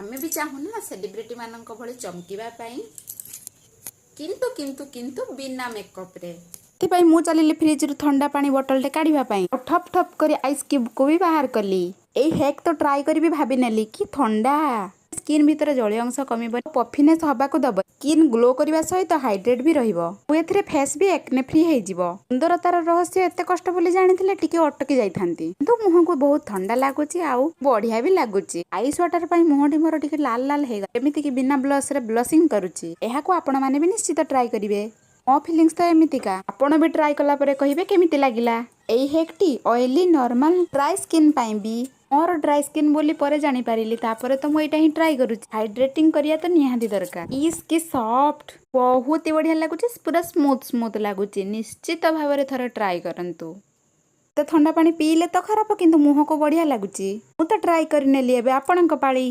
ଆମେ ବି ଚାହୁଁନୁ ନା ସେଲିବ୍ରିଟି ମାନଙ୍କ ଭଳି ଚମକିବା ପାଇଁ, କିନ୍ତୁ କିନ୍ତୁ କିନ୍ତୁ ବିନା ମେକଅପ୍ରେ। ସେଥିପାଇଁ ମୁଁ ଚାଲିଲି ଫ୍ରିଜରୁ ଥଣ୍ଡା ପାଣି ବୋଟଲଟେ କାଢ଼ିବା ପାଇଁ ଆଉ ଠପ୍ ଠପ୍ କରି ଆଇସ୍ କ୍ୟୁବକୁ ବି ବାହାର କଲି। ଏଇ ହେକ୍ ତ ଟ୍ରାଏ କରିବି ଭାବିନେଲି କି ଥଣ୍ଡା ସ୍କିନ୍ ଭିତରେ ଜଳୀୟ ଅଂଶ କମିବ, ପଫିନେସ୍ ହବାକୁ ଦବ, ସ୍କିନ୍ ଗ୍ଲୋ କରିବା ସହିତ ହାଇଡ୍ରେଟ୍ ବି ରହିବ। ଆଉ ଏଥିରେ ଫେସ୍ ବି ଏକ୍ନେ ଫ୍ରି ହେଇଯିବ। ସୁନ୍ଦରତାର ରହସ୍ୟ ଏତେ କଷ୍ଟ ବୋଲି ଜାଣିଥିଲେ ଟିକେ ଅଟକି ଯାଇଥାନ୍ତି, କିନ୍ତୁ ମୁହଁକୁ ବହୁତ ଥଣ୍ଡା ଲାଗୁଛି ଆଉ ବଢିଆ ବି ଲାଗୁଛି। ଆଇସ୍ ୱାଟର ପାଇଁ ମୁହଁଟି ମୋର ଟିକେ ଲାଲ ଲାଲ ହେଇଗଲା, ଏମିତିକି ବିନା ବ୍ଲସରେ ବ୍ଲସିଂ କରୁଛି। ଏହାକୁ ଆପଣମାନେ ବି ନିଶ୍ଚିତ ଟ୍ରାଏ କରିବେ। ମୋ ଫିଲିଙ୍ଗସ୍ ତ ଏମିତିକା, ଆପଣ ବି ଟ୍ରାଏ କଲା ପରେ କହିବେ କେମିତି ଲାଗିଲା। ଏଇ ହେକ୍ଟି ଅଏଲି, ନର୍ମାଲ, ଡ୍ରାଏ ସ୍କିନ୍ ପାଇଁ ବି। ମୋର ଡ୍ରାଏ ସ୍କିନ୍ ବୋଲି ପରେ ଜାଣିପାରିଲି, ତାପରେ ତ ମୁଁ ଏଇଟା ହିଁ ଟ୍ରାଏ କରୁଛି। ହାଇଡ୍ରେଟିଂ କରିବା ତ ନିହାତି ଦରକାର। ଇସ୍, କି ସଫ୍ଟ! ବହୁତ ହି ବଢିଆ ଲାଗୁଛି, ପୁରା ସ୍ମୁଥ ସ୍ମୁଥ ଲାଗୁଛି। ନିଶ୍ଚିତ ଭାବରେ ଥରେ ଟ୍ରାଏ କରନ୍ତୁ। ତ ଥଣ୍ଡା ପାଣି ପିଇଲେ ତ ଖରାପ, କିନ୍ତୁ ମୁହଁକୁ ବଢିଆ ଲାଗୁଛି। ମୁଁ ତ ଟ୍ରାଏ କରିନେଲି, ଏବେ ଆପଣଙ୍କ ପାଳି।